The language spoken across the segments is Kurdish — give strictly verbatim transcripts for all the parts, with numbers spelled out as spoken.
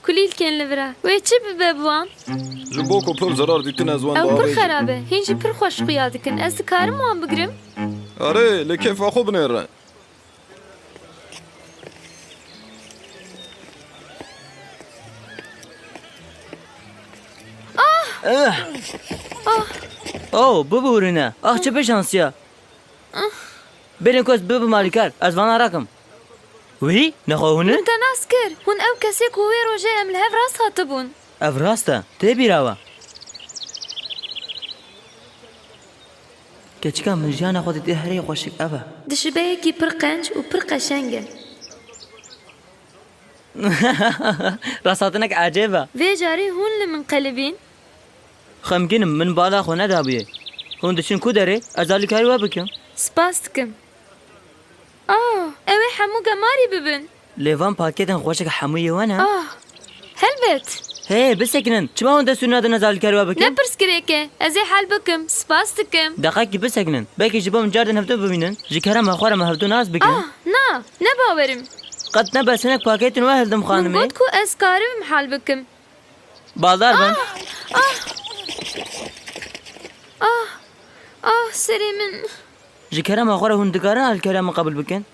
Kulîlkên li vir e. Wê çi bibe bi wan? Ji bo ku pir zerar dîtin ez wan Ew pir diavêjim. Xerab e. Hîn jî pir xweş xuya dikin. Ez dikarim wan bigrim? Erê, li kêfa xwe binêre. Ah! Eh! Ah! Oh, bibûrine. Ah, çi pêşansiya. Ah! Bêrên ku ez bibim alîkar. Ez vana rakim. Wî? Nexwe hûn in? Min te nas kir. Hûn ew kesê ku wê rojê em li hev rast hatibûn. Ev rast e. Tê bîra we. Keçika min jiyana xwe didê herî xweşik ev e. Dişibeyekî pir qenc û pir qeşeng e. Rasthatinek ecêb e. Vê carê hûn li min qelibîn. Xemgîn im, min bala xwe nedabûye. Hûn diçin ku derê? Ez alîkarî we bikim. Spas dikim. Ah, ew ê hemû gemarî bibin. Lê van pakêtên xweşik hemû yê we ne? Ah, helbet. Hey, bisekinin. Çima hûn dest û nadin ez alîkarî we bikim? Ne pirsgirêk e. Ez ê hel bikim. Spas dikim. Deqekî bisekinin. Belkî ji bo min cardin hevdu bibînin. Ji kerema xwe re me hevdu nas bikin. Ah, na. Ne bawerim. Qet ne bes hinek pakêtên we hildim Min xanimê. Got ku ez karibim hel bikim. Baldar bin. Ah, ah. Ah, ah, serê min. Ji kerema xwe re hûn dikarin alîkariya min qebûl bikin?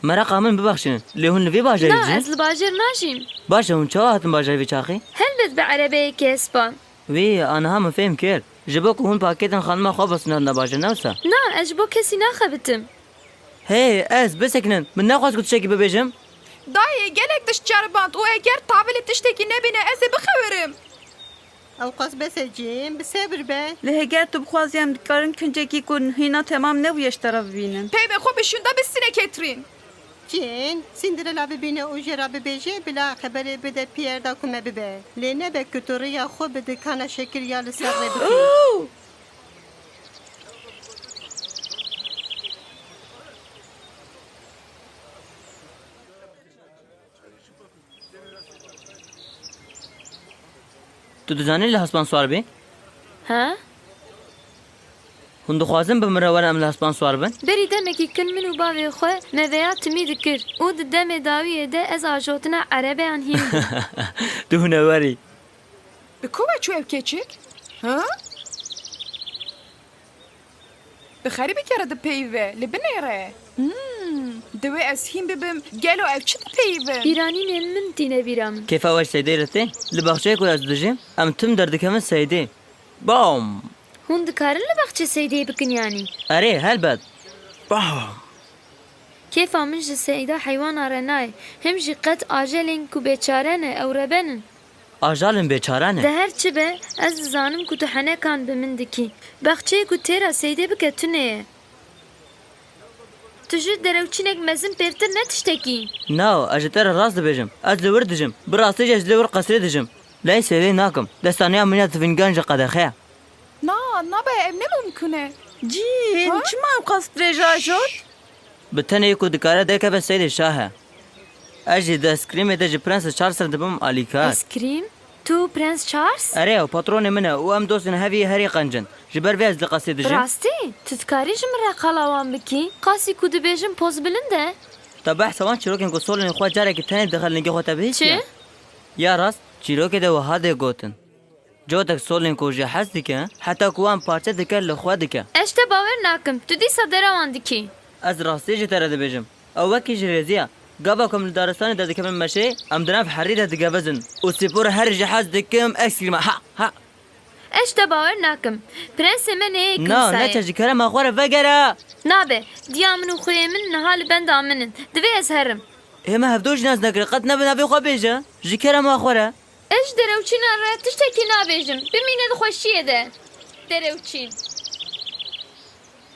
Mereqa min bibexşînin. Lê hûn li vê bajêrê Na, dijîn? Ez li bajêr najîm. Baş e, hûn çawa hatin bajarê vê çaxê? Helbet bi erebeyekê hespan. Wî, aniha min fêm kir. Ji bo ku hûn pakêtên xanima xwe bisin hatina bajêr, ne wisa? Na, ez ji bo kesî naxebitim. Hey, ez, bisekinin. Min nexwest ku tiştekî bibêjim. Dayê, gelek tişt ceriband û eger tavilê tiştekî nebîne, ez ê bixewirim. Ew qas bes e Cîn, bi sebir be. Lê heger tu bixwazî em dikarin kincekî ku hîna temam nebûye ji te re bibînin. Peyvê xwe bi şûnda bistîne Ketrin. Cîn, Cinderella bibîne û jê re bibêje, bila xeberê bide Pierre da ku me bibe. Lê nebe ku tu rêya xwe bi dikana şekil ya li ser rê bikî. Tu dizanî li hespan siwar bî? He? Hûn dixwazin bi min re werin em li hespan siwar bin? Berî demekî kin min û bavê xwe me vêya timî dikir û di demê dawiyê de ez ajotina erebeyan hîn bûm. Tu hûn ê werî. Bi ku we çû ev keçik? Ha? Bi xerîbekê re dipeyive, li binê re. Hmm, divê ez hîn bibim, gelo ev çi dipeyivin? Bîranînên min tîne bîra min. Kêfa we ji Seydê re tê? Li baxçeyê ku ez dijîm, em tim derdikevin Seydê. Bam! Hûn dikarin li baxçê Seydê bikin yanî? Erê, helbet. Bam! Kêfa min ji Seyda heywana re nayê. Him jî qet ajelên ku bêçare ne, ew reben in. Ajalên bêçare ne. De her çi be, ez dizanim ku tu henekan bi min dikî. Baxçeyê ku têra Seydê bike tune ye. Tu ji derewçînek mezin pêrtir ne tiştekî. Na, ez ji te re rast dibêjim. Ez li wir dijim. Bi rastî jî ez li wir qesrê dijim. Lê Seydê nakim. Destaniya min ya tivîngan ji qedexe ye. Na, nabe, ev ne mumkin e. Cîn, Ha? Çima ew qas dirêj ajot? Bi tenê ku dikare derkeve Seydê şah e. Ez jî di eskrîmê de ji Prens Charles re dibim alîkar. Eskrîm? Tu Prens Charles? Erê, ew patronê min e û em dostên hevî herî qenc in. Ji ber vê ez li qesrê dijim. Bi rastî? Tu dikarî ji min re qala wan bikî? Qasî ku dibêjim poz bilind e. Te behsa wan çîrokên ku solên xwe carekî tenê dixelin li gê xwe te bihîstiye? Çi? Ya rast, çîrokê de wiha dê gotin. Cotek solên ku jê hez dike, heta ku wan parçe dike li xwe dike. Ez ji te bawer nakim, tu dîsa derewan dikî. Ez rastî ji te re dibêjim. Ew wekî ji rêzî ye. Gava ku em li daristanê derdikevin meşê, em di nav herî de digevizin. Û spor herî jê hez dikim, eskrîma. Ha, ha. Ez ji te bawer nakim. Prensê me neyê Na, kilisayê. Neçe ji kerema xwe re vegere. Nabe, diya min û xweyê min niha li benda min in. Divê ez herim. Ê me hevdo jî nas nekir, qet nebe navê xwe bêje. Ji kerema xwe re. Ez ji derewçîna re tiştekî nabêjim. Bimîne di xweşiyê de. Derewçîn.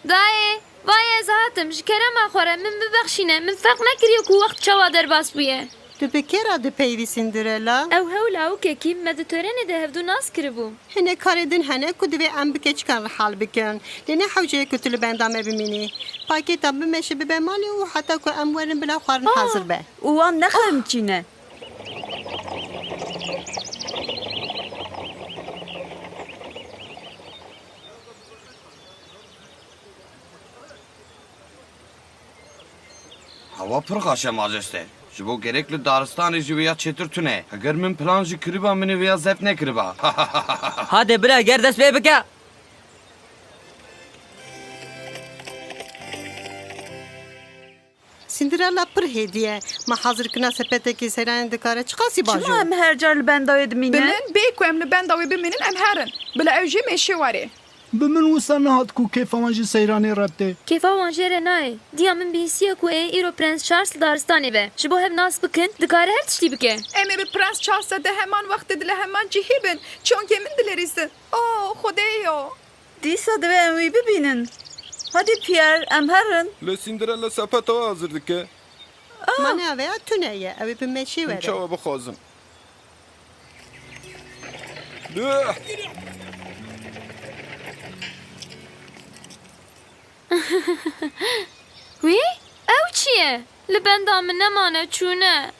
Dayê, vay ez hatim. Ji kerema xwe re min bibexşîne. Min ferq nekiriye ku wext çawa derbas bûye. Tu bi kê re dipeyivî Cinderella? Ew hew lawikekî me di törenê de hevdu nas kiribû. Hinek karê din hene ku divê em bi keçikan re hal bikin. Lê ne hewce ye ku tu li benda me bimînî. Pakêta bimeşe bibe malê û heta ku em werin bila xwarin Ah! hazir be. Û wan nexemçîne. Hewa pir xweş e, majeste. Ji bo gerek li daristanê jî wêya çêtir tune. Heger min plan jî kiriba, min ê wêya zeft nekiriba. Hade bira, ger dest pê bike. Cinderella pir hêdî ye. Ma hazirkirina sepetekî seyranê dikare çiqasî baş Çima o? Em her car li benda wê dimînin? Bi min bê ku em li benda wê bimînin, em herin. Bila ew jî mêşê warê. Bi min wisa nehat ku kêfa wan ji seyranê re tê. Kêfa wan jê re nayê. Diya min bihîstiye ku ê îro Prens Charles li daristanê be. Ji bo hev nas bikin, dikare her tiştî bike. Em ê bi Prens Charles re di heman wextê di li heman cihî bin. Çongê min dilêrîsin. Oh, Xwedêyo! Dîsa divê em wî bibînin. Hadi Pierre, em herin. Lê Cinderella sepeta we hazir dike. Ah! Mane aveya tune ye, ew ê bi mêşê were. Çawa bixwazim? Wî? Ew çi ye? Li benda min nemane, çûne.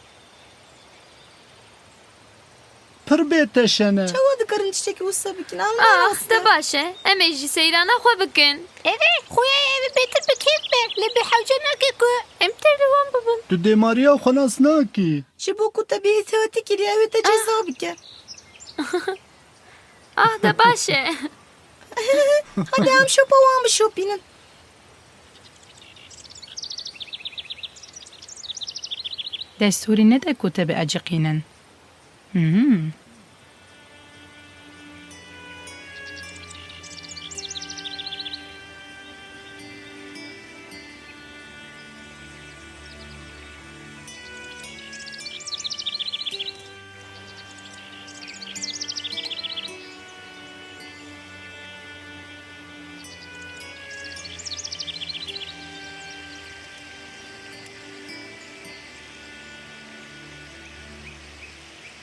Pir bêteşe ne. Çawa dikarin tiştekî wisa bikin? Ah, de baş e. Em ê jî seyrana xwe bikin. Eve, xuya ev bêtir bi kêf be. Lê bi hewce nake ku em tevlî wan bibin. Tu dêmariya xwe nas nakî. Ji bo ku te bêhîsiyatî kiriye, ew ê te ceza bike. Ah, de baş e. Hadi em şopa wan bişopînin. Destûrî nede ku te bieciqînin. Hmm.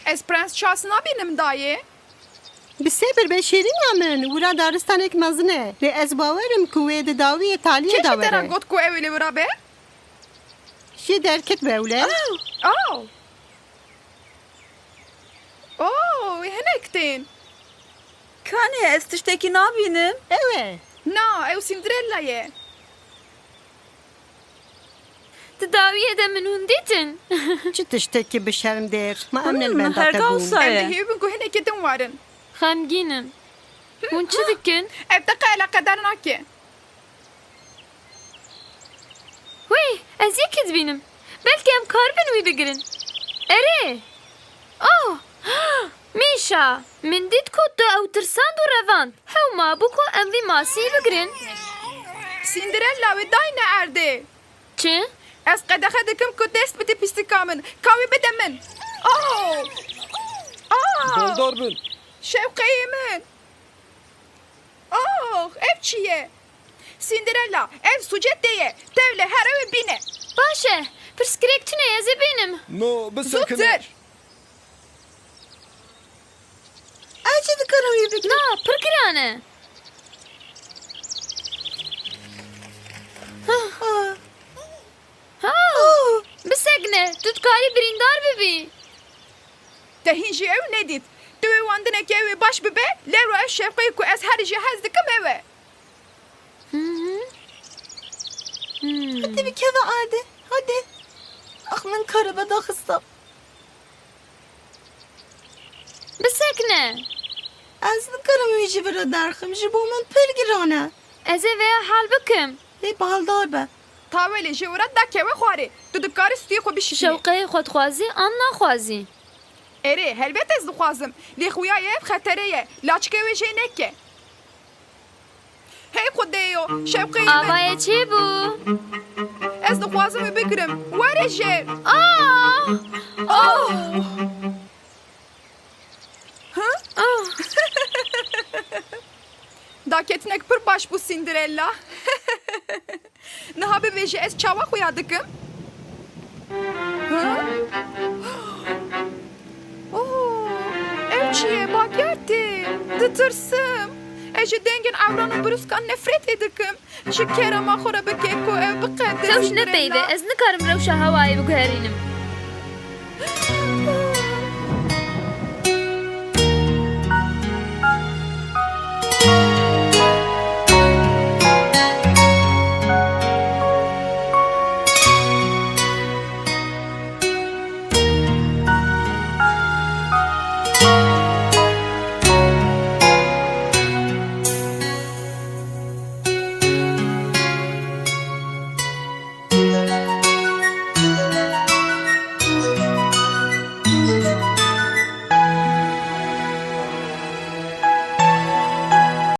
Ez Prens Charles nabînim dayê. Bi sebir be şêrîna min, wira daristanek mezin e. Lê ez bawer im ku wê di dawiyê taliyê de were. Kê ji te re got ku ew ê li wira be? Jê derket be ewle. Oh! Oh! Oh, hinek tên. Kanê ez tiştekî nabînim? Ew e. Na, ew Cinderella ye. Di dawiyê de min hûn dîtin? Çi tiştekî bi şerm dêr. Ma em ne li benda te bûn? Em dihêvin ku hinekê din warin. Xemgîn im. Hûn çi dikin? Ev te qe eleqedar nake. Wê, ez yekî dibînim. Belkî em karibin wî bigirin. Erê! Oh! Mîşa! Min dît ku tu ew tirsand û revand. Hew mabû ku em vî masî bigirin. Cinderella wê dayne erdê. Çi? Ez qedexe dikim ku dest bidî pîstika min. Ka wê bide min. Oh! Oh! Baldar bin. Şewqeyê min. Oh, ev çi ye? Cinderella, ev sûcê te ye. Tevle here wê bîne. Baş e. Pirsgirêk tune ye, ez ê bînim. No, bisekine. Zûtir. Ez jî dikarim wî bikim. Na, pir giran e. Ah. Ah. Ah. Oh. Bisekine, tu dikarî birîndar bibî. Te hîn jî ew nedît. Tu wê wandineke ew ê baş bibe, lewra ev şewqeyê ku ez herî jê hez dikim ew e. Hı hı. Hmm. Hadi bikeve erdê, hadi. Ax, min karibe daxista. Bisekine. Ez nikarim wî ji vir re derxim, ji bo min pir giran e. Ez ê vêya hal bikim. Lê baldar be. Tawelê ji wira dakewe xwarê. Tu dikarî stûyê xwe bişînî. Şewqeyê xwe dixwazî an naxwazî? Erê, helbet ez dixwazim. Lê xuya ye ev xetere ye. Laçikê wê jê neke. Hey Xwedêyo, şewqeyê min. Avayê çêbû. Ez dixwazim wê bigirim. Were jêr. Ah! Oh! Hı? Ah! Daketinek pir baş bû, Cinderella. Niha bibêje ez çawa xuya dikim? Hı? Oh, ev çi ye? Bager tê. Ditirsim. Ez ji dengên ewran û bruskan nefretê dikim. Ji kerema xwe re bike ku ev biqede, Cinderella. Tewş nepeyve, ez nikarim rewşa hewayê biguherînim.